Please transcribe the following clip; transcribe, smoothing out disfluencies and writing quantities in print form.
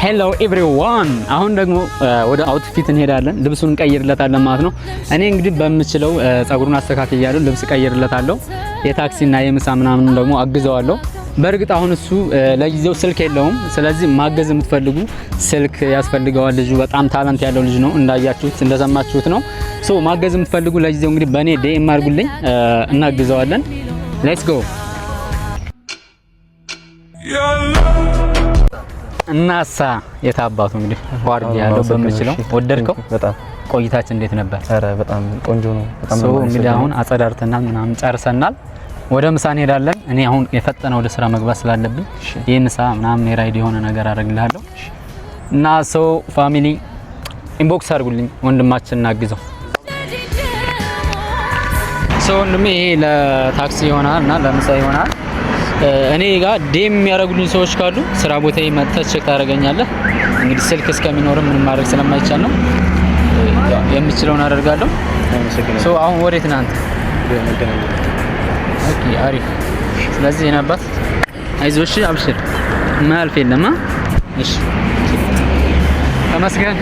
Hello everyone፣ አሁን ደግሞ ወደ outfit እንሄዳለን። ልብሱን እንቀይርለታለን ማለት ነው። እኔ እንግዲህ በምችለው ጸጉሩን አስተካክያለሁ፣ ልብስ ቀይርለታለሁ። የታክሲና የምሳ ምናምን ደግሞ አግዘዋለሁ። በእርግጥ አሁን እሱ ለጊዜው ስልክ የለውም። ስለዚህ ማገዝ የምትፈልጉ ስልክ ያስፈልገዋል። ልጁ በጣም talent ያለው ልጅ ነው፣ እንዳያችሁት እንደሰማችሁት ነው። So ማገዝ የምትፈልጉ ለጊዜው እንግዲህ በእኔ DM አድርጉልኝ፣ እናግዘዋለን። Let's go። እናሳ የታባቱ እንግዲህ ዋርድ ያለው በምችለው ወደድከው? በጣም። ቆይታችን እንዴት ነበር? ኧረ በጣም ቆንጆ ነው። በጣም So ነው እንግዲህ አሁን አጸዳርተናል ምናምን ጨርሰናል። ወደ ምሳ እንሄዳለን። እኔ አሁን የፈጠነ ወደ ስራ መግባት ስላለብኝ ይህ ምሳ ምናምን የ ride የሆነ ነገር አደርግልሃለሁ። እና so family inbox አድርጉልኝ፣ ወንድማችን እናግዘው። So ወንድሜ፣ ይሄ ለታክሲ ይሆናል እና ለምሳ ይሆናል። እኔ ጋር DM የሚያደርጉልኝ ሰዎች ካሉ ስራ ቦታ መጥተህ check ታደርገኛለህ። እንግዲህ ስልክ እስከሚኖርም ምንም ማድረግ ስለማይቻል ነው። ያው የምችለውን አደርጋለሁ። አመሰግናለሁ። So አሁን ወዴት ነህ አንተ? ወደ መገናኛ። Okay፣ አሪፍ። ስለዚህ የኔ አባት አይዞሽ፣ አብሽር፣ የማያልፍ የለም። እሺ፣ ተመስገን።